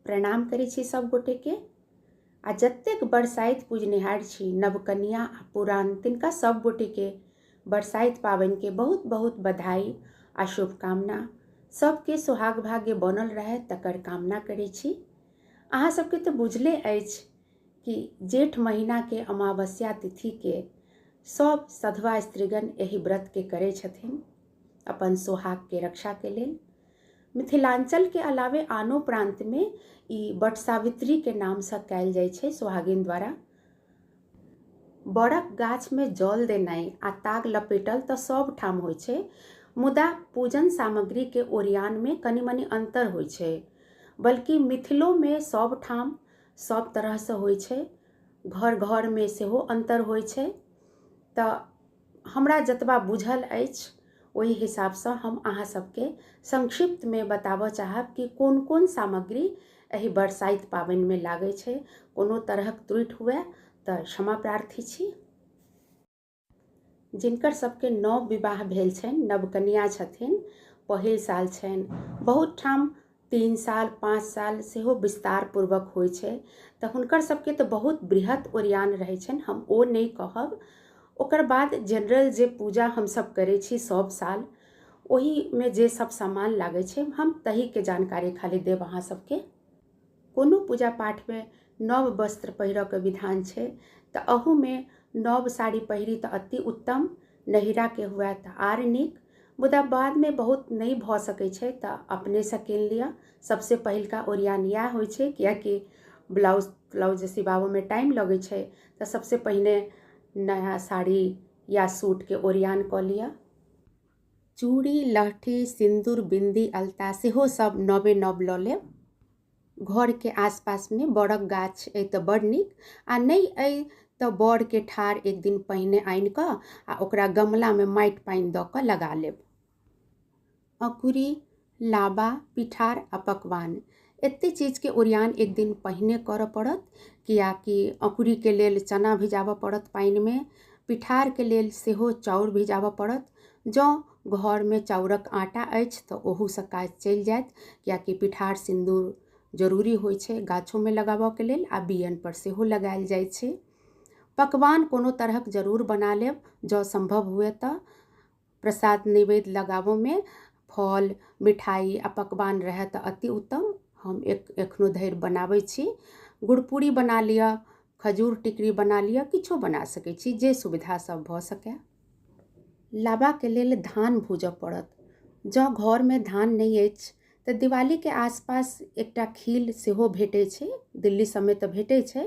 प्रणाम करै छी सब गोटेके आ जतेक बरसाइत पूजनिहार छी, नवकनिया आ पुरान, तिनका सब गोटेके बरसाइत पाबनिके बहुत बहुत बधाई आ शुभकामना। सबके सोहाग भाग्य बनल रहै तकर कामना करै छी। अहाँ सबके तऽ बुझले अछि कि जेठ महीनाके अमावस्या तिथिके सब सधवा स्त्रीगण एहि व्रतके करै छथिन अपन सोहागके रक्षाके लेल। मिथिलाञ्चलके अलावे आनो प्रान्तमे ई वटसावित्रीके नामसँ कयल जाइ छै सोहागिन द्वारा। बड़क गाछमे जल देनाइ आ ताग लपेटल तऽ सब ठाम होइ छै, मुदा पूजन सामग्रीके ओरियानमे कनि मनि अन्तर होइ छै। बल्कि मिथिलोमे सब ठाम सब तरहसँ होइ छै, घर घरमे सेहो अन्तर होइ छै। तऽ हमरा जतबा बुझल अछि ओहि हिसाबसँ हम अहाँ सबके संक्षिप्तमे बताबऽ चाहब कि कोन कोन सामग्री एहि बरसाइत पाबनिमे लागै छै। कोनो तरहक त्रुटि हुए तऽ क्षमा प्रार्थी छी। जिनकर सबके नव विवाह भेल छनि, नवकनिया छथिन, पहिल साल छनि, बहुत ठाम 3 साल 5 साल सेहो विस्तार पूर्वक होइ छै, तऽ हुनकर सबके तऽ बहुत बृहत ओरियान रहै छनि, हम ओ नहि कहब। ओकर बाद जनरल जे पूजा हमसब करै छी सब साल, ओहिमे जे सब सामान लागै छै हम तहीके जानकारी खाली देब अहाँ सबके। कोनो पूजा पाठमे नव वस्त्र पहिरऽके विधान छै, तऽ अहूमे नव साड़ी पहिरी तऽ अति उत्तम, नहिराके हुए तऽ आर नीक, मुदा बादमे बहुत नहि भऽ सकै छै तऽ अपनेसँ कीन लिअ। सबसँ पहिलका ओरियान इएह होइ छै, कियाकि ब्लाउज त्लाउज सिबाबऽमे टाइम लगै छै, तऽ सबसँ पहिने नया साड़ी या सूटके ओरियान कऽ लिअ। चूड़ी, लहठी, सिन्दूर, बिन्दी, अलता सेहो सब नवे नव लऽ लेब। घरके आसपासमे बड़क गाछ अइ तऽ बड़ नीक, आ नहि अइ तऽ बड़के ठाड़ एक दिन पहिने आनि कऽ आ ओकरा गमलामे माटि पानि दऽ कऽ लगा लेब। अकुरी, लाबा, पिठार आ पकवान एते चीजके ओरियान एक दिन पहिने करऽ पड़त, कियाकि अकुरीके लेल चना भिजाबऽ पड़त पानिमे, पिठारके लेल सेहो चाउर भिजाबऽ पड़त। जँ घरमे चाउरक आटा अछि तऽ ओहूसँ काज चलि जायत, कियाकि पिठार सिन्दूर जरूरी होइ छै गाछोमे लगाबऽके लेल आ बियनपर सेहो लगायल जाइ छै। पकवान कोनो तरहक जरूर बना लेब जँ सम्भव हुए तऽ। प्रसाद नैवेद्य लगाबऽमे फल, मिठाई आ पकवान रहए तऽ अति उत्तम। हम एखनो धरि बनाबै छी। गुड़पूरी बना लिअ, खजूर टिकरी बना लिअ, किछो बना सकै छी जे सुविधा सब भऽ सकै। लाबाके लेल धान भूजऽ पड़त। जँ घरमे धान नहि अछि तऽ दिवालीके आसपास एकटा खील सेहो भेटै छै, दिल्ली सबमे तऽ भेटै छै,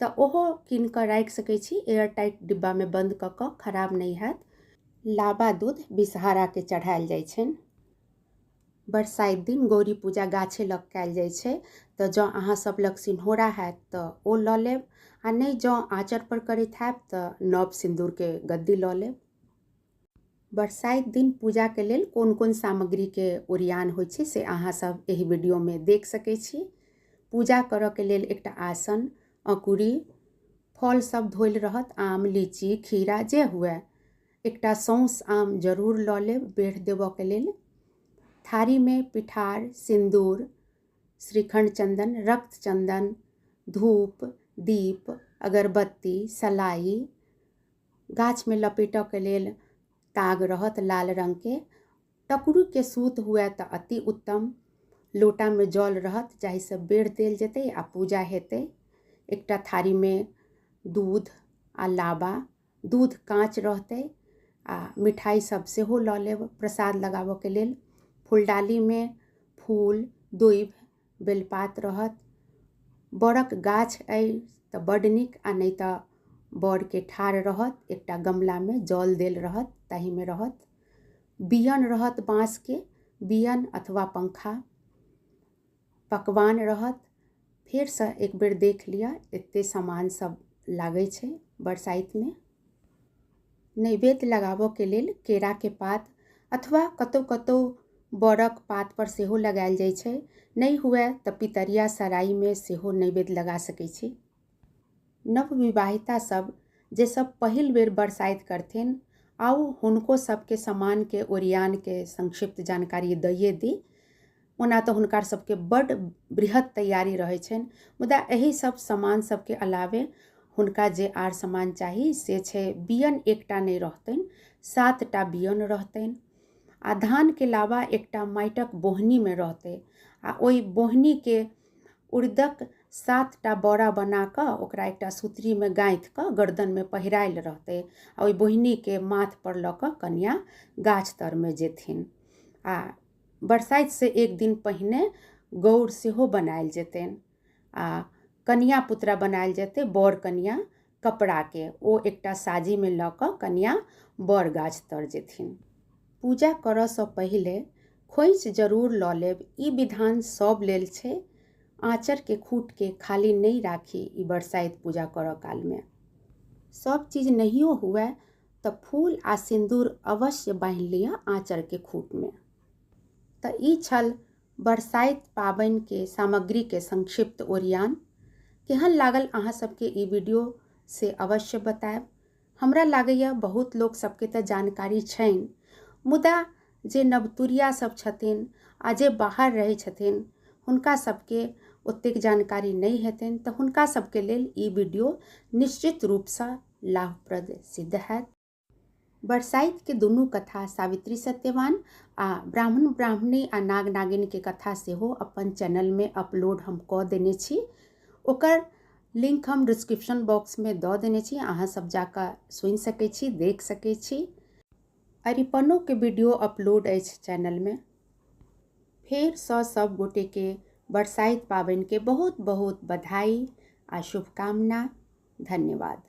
तऽ ओहो कीन कऽ राखि सकै छी, एयर टाइट डिब्बामे बन्द कऽ कऽ, खराब नहि हैत। लाबा दूध विषहाराके चढ़ायल जाइ छनि। बरसाइत दिन गौरी पूजा गाछे लग कयल जाइ छै, तऽ जँ अहाँ सब लग सिन्होरा हैत तऽ ओ लऽ लेब, आ नहि जँ आँचर पर करैत हैब तऽ नव सिन्दूरके गद्दी लऽ लेब। बरसाइत दिन पूजाके लेल कोन कोन सामग्रीके ओरियान होइ छै से अहाँ सब एहि वीडियोमे देख सकै छी। पूजा करऽके लेल एकटा आसन, अकुरी, फल सब धोल रहत, आम, लीची, खीरा जे हुए, एकटा सौंस आम जरूर लऽ लेब बेढ़ देबऽके लेल। थारीमे पिठार, सिन्दूर, श्रीखंड चंदन, रक्त चंदन, धूप, दीप, अगरबत्ती, सलाई, गाछमे लपेटऽके लेल ताग रहत लाल रंगके, टकुरीके सूत हुए तऽ अति उत्तम, लोटामे जल रहत जाहिसँ बेढ़ देल जेतै आ पूजा हेतै। एकटा थारीमे दूध आ लाबा, दूध काँच रहतै आ मिठाई सब सेहो लऽ लेब प्रसाद लगाबऽके लेल। फुलडालीमे फूल, दूभि, बेलपात रहत। बड़क गाछ अइ तऽ बड्ड नीक, आ नहि तऽ बड़के ठाड़ रहत, एकटा गमलामे जल देल रहत ताहिमे रहत। बियन रहत बाँसके, बियन अथवा पंखा। पकवान रहत। फेरसँ एक बेर देख लिअ, एते सामान सब लागै छै बरसाइतमे। नैवेद्य लगाबऽके लेल केराके पात अथवा कतौ कतौ बड़क पात पर सेहो लगायल जाइ छै, नहि हुए तऽ पितरिया सराइमे सेहो नैवेद्य लगा सकै छी। नवविवाहिता सब जे सब पहिल बेर बरसाइत करथिन, आउ हुनको सबके सामानके ओरियानके संक्षिप्त जानकारी दैए दी। ओना तऽ हुनका सबके बड्ड बृहत तैयारी रहै छनि, मुदा एहि सब सामान सबके अलावे हुनका जे आर सामान चाही से छै बियन एकटा नहि रहतनि, 7टा बियन रहतनि आ धानके लाबा एकटा माटिक बोहनीमे रहतै आ ओहि बोहनीके उड़दक 7टा बोरा बना कऽ ओकरा एकटा सूत्रीमे गाँथि कऽ गर्दनमे पहिरायल रहतै आ ओहि बोहनीके माथ पर लऽ कऽ कनिया गाछ तरमे जेथिन। आ बरसाइतसँ एक दिन पहिने गौर सेहो बनायल जेतनि आ कनिया पुतरा बनायल जेतै, बर कनिया कपड़ाके ओ एकटा साजीमे लऽ कऽ कनिया बर गाछ तर जेथिन। पूजा करऽसँ पहिले खोइँछ जरूर लऽ लेब, ई विधान सब लेल छै। आँचरके खूटके खाली नहि राखी ई बरसाइत पूजा करऽ कालमे। सब चीज नहियो हुए तऽ फूल आ सिन्दूर अवश्य बान्हि लिअ आँचरके खूटमे। तऽ ई छल बरसाइत पाबनिके सामग्रीके संक्षिप्त ओरियान। केहन लागल अहाँ सबके ई वीडियो से अवश्य बतायब। हमरा लागैए बहुत लोक सबके तऽ जानकारी छनि, मुदा जे नवतुरिया सब छथिन आ जे बाहर रहै छथिन हुनका सबके ओतेक जानकारी नहि हेतनि, तऽ हुनका सबके लेल ई वीडियो निश्चित रूपसँ लाभप्रद सिद्ध हैत। बरसाइत के दुनू कथा सावित्री सत्यवान आ ब्राह्मण ब्राह्मणी आ नाग नागिन के कथा सेहो अपन चैनल में अपलोड हम कऽ देने छी। ओकर लिंक हम डिस्क्रिप्शन बॉक्स में दऽ देने छी, अहाँ सब जाकऽ सुनि सकै छी, देख सकै छी। अरिपनो के वीडियो अपलोड अछि चैनल में। फेरसँ सब गोटे के बरसाइत पाबनि के बहुत बहुत बधाई आ शुभकामना। धन्यवाद।